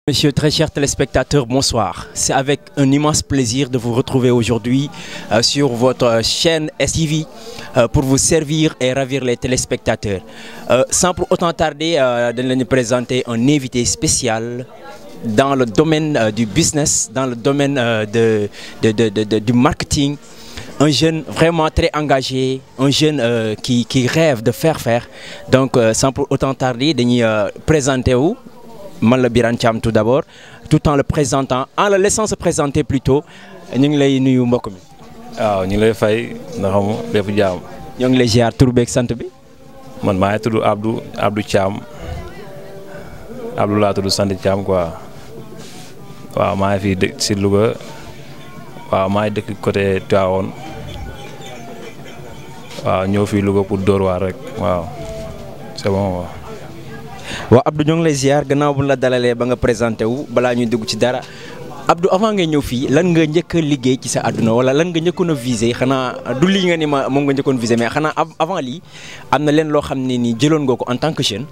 Monsieur, très chers téléspectateurs, bonsoir. C'est avec un immense plaisir de vous retrouver aujourd'hui sur votre chaîne STV pour vous servir et ravir les téléspectateurs. Sans pour autant tarder, de nous présenter un invité spécial dans le domaine du business, dans le domaine du marketing. Un jeune vraiment très engagé, un jeune qui rêve de faire. Donc, sans pour autant tarder, de nous présenter où man la Birane Thiam tout d'abord, tout en le présentant, en le laissant se présenter plutôt. ñu ngi lay nuyu mbokk mi. waaw ñu ngi lay fay ndax xam lépp jaam. ñoo ngi lay ziar tur beeg sant bi. man maa ngi tudd Abdou Thiam Abdou laa tudd sant Thiam quoi waaw maa ngi fii dëkk si Louga waaw maa ngi dëkk côté Tivaouane waaw ñëw fii Louga pour Dóor waar rek waaw c'est bon waaw. waaw Abdou ñoo ngi lay ziar gannaaw bu la dalalee ba nga présenté wu balaa ñuy dugg ci dara Abdou avant ngay ñëw fii lan nga njëkk a liggéey ci sa àdduna wala lan nga njëkkoon a visé xanaa du lii nga ni ma moom nga njëkkoon visé mais xanaa avant lii am na leen loo xam ne nii jëloon nga ko en tant que jeune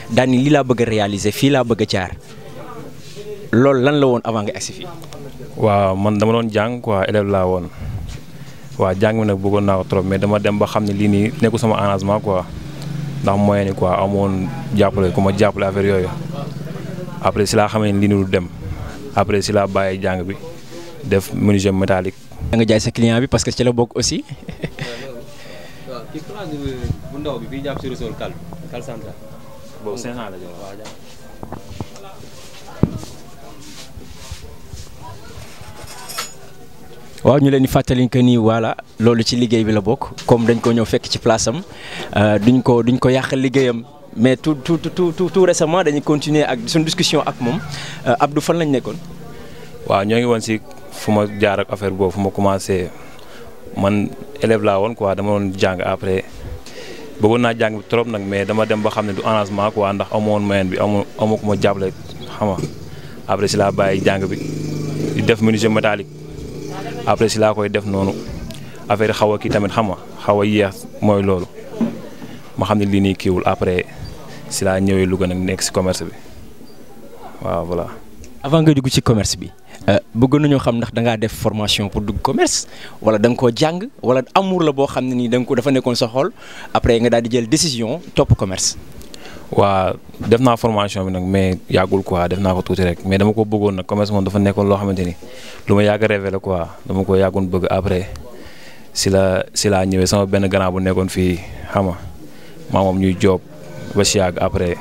daal ni lii laa bëgg a réaliser fii laa bëgg a jaar loolu lan la woon avant nga agsi fii. waaw man dama doon jàng quoi élève laa woon waaw jàng mi nag bëggoon naa ko trop mais dama dem ba xam ne lii nii nekkul sama engagement quoi. ndax moyen ni quoi amoon jàppale ku ma jàppale affaire yooyu après si laa xamee ni lii nii du dem après si laa bàyyi jàng bi def menuisier métallique. da nga jaay sa client bi parce que ci la bokk aussi. waaw kii place bu ndaw bi bii jàpp si réseau Cal Central. boobu 500 la jël waaw. waaw ñu leen di fàttali que ni voilà loolu ci liggéey bi la bokk comme dañ ko ñëw fekk ci place am duñ ko yàqal liggéeyam mais tout récemment dañuy continuer ak suñu discussion ak moom Abdou fan lañ nekkoon. waaw ñoo ngi woon si fu ma jaar ak affaire boobu fu ma commencé man élève laa woon quoi dama doon jàng après bëggoon naa jàng bi trop nag mais dama dem ba xam ne du engagement quoi ndax amoon moyen bi amoo ku ma jàppale xam nga après si laa bàyyi jàng bi di def menuisier métallique. après si laa koy def noonu affaire xaw a kii tamit xam nga xaw a yéex mooy loolu ma xam ne lii nii kiiwul après si laa ñëwee Louga nag nekk si commerce bi waaw voilà. avant nga dugg ci commerce bi bëgg nañoo xam ndax da ngaa def formation pour dugg commerce wala da nga koo jàng wala amour la boo xam ne nii da nga ko dafa nekkoon sa xol après nga daal di jël décision topp commerce. waa def naa formation bi nag mais yàggul quoi def naa ko tuuti rek mais dama ko bëggoon nag commerce moom dafa nekkoon loo xamante ni lu ma yàgg a rêvé la quoi dama ko yàggoon bëgg après si laa ñëwee sama benn grand bu nekkoon fii xam nga maa moom ñuy job ba si yàgg après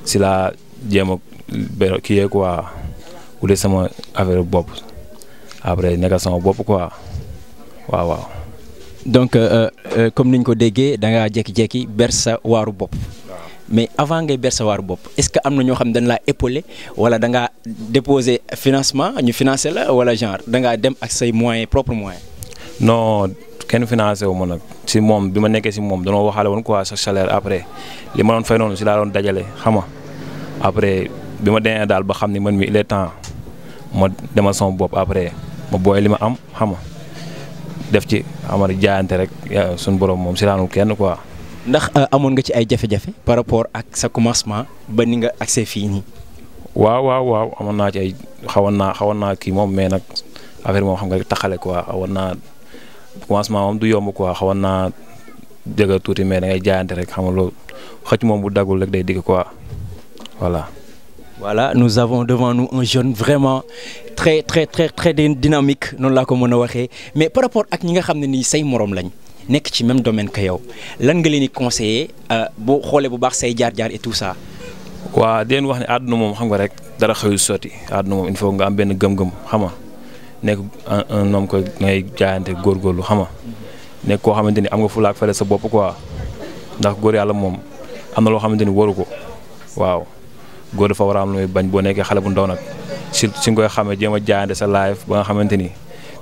si laa jéem a kii yee quoi wute sama affaire bopp après nekkal sama bopp quoi waaw. donc comme niñ ko déggee da ngaa jékki-jékki ber sa waaru bopp. mais avant ngay ber sa waaru bopp est-ce que am na ñoo xam ne dañ laa épaulé wala da ngaa déposer financement ñu financé la wala genre da ngaa dem ak say moyens propres moyens. non kenn financé wu ma nag si moom bi ma nekkee si moom danoo waxaale woon quoi sa salaire après li ma doon fay noonu si laa doon dajale xam nga après bi ma demee daal ba xam ni man mi il est temps ma demal sama bopp après ma booy li ma am xam nga def ci amari jaayante rek suñu borom moom si laanul kenn quoi. ndax amoon nga ci ay jafe-jafe par rapport ak sa commencement ba ni nga accès fii nii. waaw amoon naa ci ay xawoon naa kii moom mais nag affaire moom xam nga taxale quoi xawoon naa commencement moom du yomb quoi xawoon naa jëga tuuti mais da ngay jaayante rek xam nga loolu xëcc moom bu daggul rek day digg quoi voilà. voilà nous avons devant nous un jeune vraiment très dynamique noonu laa ko mën a waxee mais par rapport ak ñi nga xam ne nii say morom lañ. nekk ci même domaine que yow lan nga leen di conseiller boo xoolee bu baax say jaar-jaar et tout ça. waa di leen wax ne àdduna moom xam nga rek dara xëyul sotti àdduna moom il faut nga am benn gëm-gëm xam nga nekk un homme ko ngay jaayante góorgóorlu xam nga nekk koo xamante ni am nga fulaak fere sa bopp quoi ndax góor yàlla moom am na loo xamante ni waru ko waaw góor dafa war a am lu muy bañ boo nekkee xale bu ndaw nag si nga koy xamee jéem a jaayante sa life ba nga xamante ni.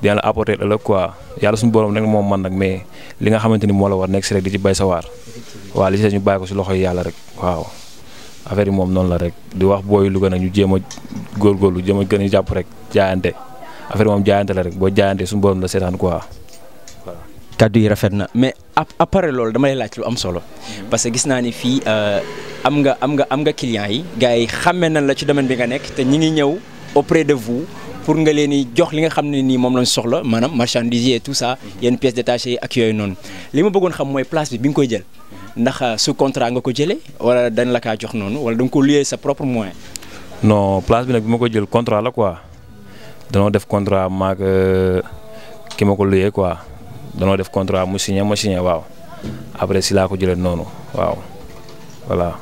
dina la apporter ëllëg quoi yàlla suñu borom rek moom man nag mais li nga xamante ni moo la war nekk si rek di ci bay sa waar waaw li ci ñu bàyyi ko si loxo yi yàlla rek waaw affaire yi moom noonu la rek di wax booy Louga nag ñu jéem a góorgóorlu jéem a gën a jàpp rek jaayante affaire yi moom jaayante la rek boo jaayante suñu borom la seetaan quoi voilà. kaddu yi rafet na mais après loolu dama lay laaj lu am solo parce que gis naa ni fii am nga clients yi gars yi xàmmee nañ la ci domaine bi nga nekk te ñi ngi ñëw auprès de vous pour nga leen di jox li nga xam ne nii moom lañ soxla maanaam marchandise et tout ça yenn pièces détachées yi ak yooyu noonu li ma bëggoon xam mooy place bi nga koy jël ndax sous contrat nga ko jëlee wala dañ la kaa jox noonu wala da nga ko lié sa propre moyen. non place bi nag bi ma ko jël contrat la quoi danoo def contrat maag ki ma ko lié quoi danoo def contrat mu signé ma signé waaw après si laa ko jëlee noonu waaw voilà.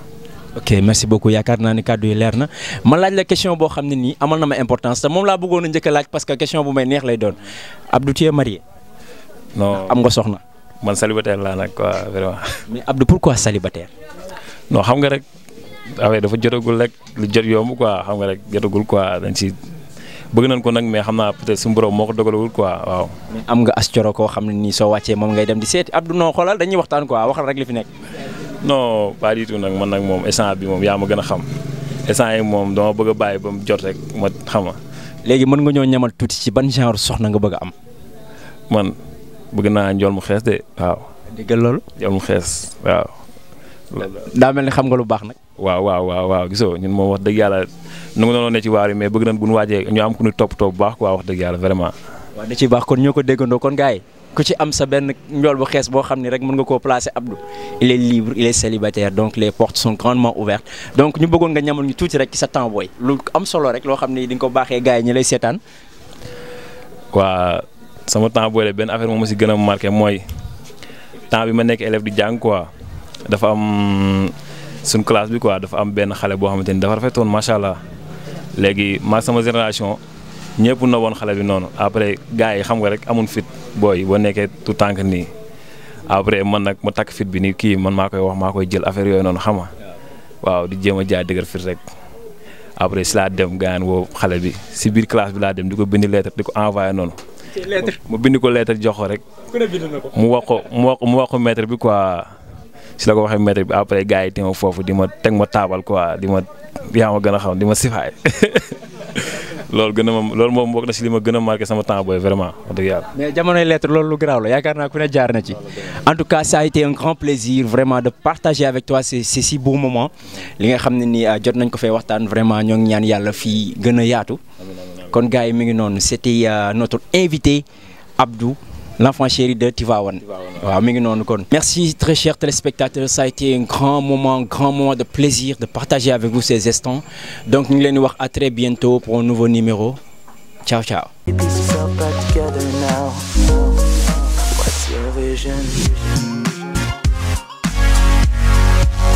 ok merci beaucoup yaakaar naa ne kàddu yi leer na ma laaj la question boo xam ne nii amal na ma importance te moom laa bëggoon a njëkk a laaj parce que question bu may neex lay doon Abdou tu es marié. non am nga soxna. man célibataire laa nag quoi vraiment. mais Abdou pourquoi célibataire. non xam nga rek waaye dafa jotagul rek lu jot yomb quoi xam nga rek jotagul quoi dañ ci bëgg nañ ko nag mais xam naa peut-être suñu borom moo ko dogalagul quoi waaw. mais am nga as coro koo xam ne nii soo wàccee moom ngay dem di seeti Abdou non xoolal dañuy waxtaan quoi waxal rek li fi nekk. non pas du tout nag man nag moom instant bi moom yaa ma gën a xam instant yi moom dama bëgg a bàyyi ba mu jot rek ma xam nga. léegi mën nga ñoo ñamal tuuti ci ban genre soxna nga bëgg a am. man bëgg naa njool mu xees de waaw. déggal loolu. njool mu xees waaw. daa mel ni xam nga lu baax nag. waaw gisoo ñun moom wax dëgg yàlla nu nga doon ne ci waar yi mais bëgg nañ bu ñu waajee ñu am ku ñu toppatoo bu baax quoi wax dëgg yàlla vraiment. waaw da ci baax kon ñoo ko déggandoo kon gars yi ku ci am sa benn njool bu xees boo xam ni rek mën nga koo placer Abdou il est libre il est célibataire donc les portes sont grandement ouvertes donc ñu bëggoon nga ñamal ñu tuuti rek ci sa temps booy lu am solo rek loo xam ni di nga ko baaxee gars yi ñi lay seetaan. waa sama temps booy benn affaire moom ma si gën a marqué mooy temps bi ma nekk élève di jàng quoi dafa am suñ classe bi quoi dafa am benn xale boo xamante ni dafa rafetoon macha allah léegi ma sama génération ñëpp na woon xale bi noonu après gars yi xam nga rek amun fit booy boo nekkee tout tànk nii après man nag ma takk fit bi nii kii man maa koy wax maa koy jël affaire yooyu noonu xam nga waaw di jéem a jaay dëgër fit rek après si laa dem gaan woo xale bi si biir classe bi laa dem di ko bind lettre di ko envoyé noonu. mu bind ko lettre jox ko rek. mu wax ko maître bi quoi. si la ko waxee maître bi après gars yi ma foofu di ma teg ma taabal quoi di ma yaa ma gën a xam di ma sifaay loolu moom bokk na si li ma gën a marqué sama temps booy vraiment wax dëgg yàlla. mais jamonoy lettre loolu lu garaaw la yaakaar naa ku ne jaar na ci en tout cas ça a été un grand plaisir vraiment de partager avec toi ces si beaux moments li nga xam ne ni jot nañ ko fay waxtaan vraiment ñoo ngi ñaan yàlla fii gën a yaatu kon gars yi mi ngi noonu c'était notre invité Abdou. L'enfant chéri de Tivaouane. Waaw mi ngi noonu kon. Merci très chers téléspectateurs, ça a été un grand moment de plaisir de partager avec vous ces instants. Donc ñu ngi leen di wax à très bientôt pour un nouveau numéro. Ciao ciao. Pieces all back together now. What's your vision?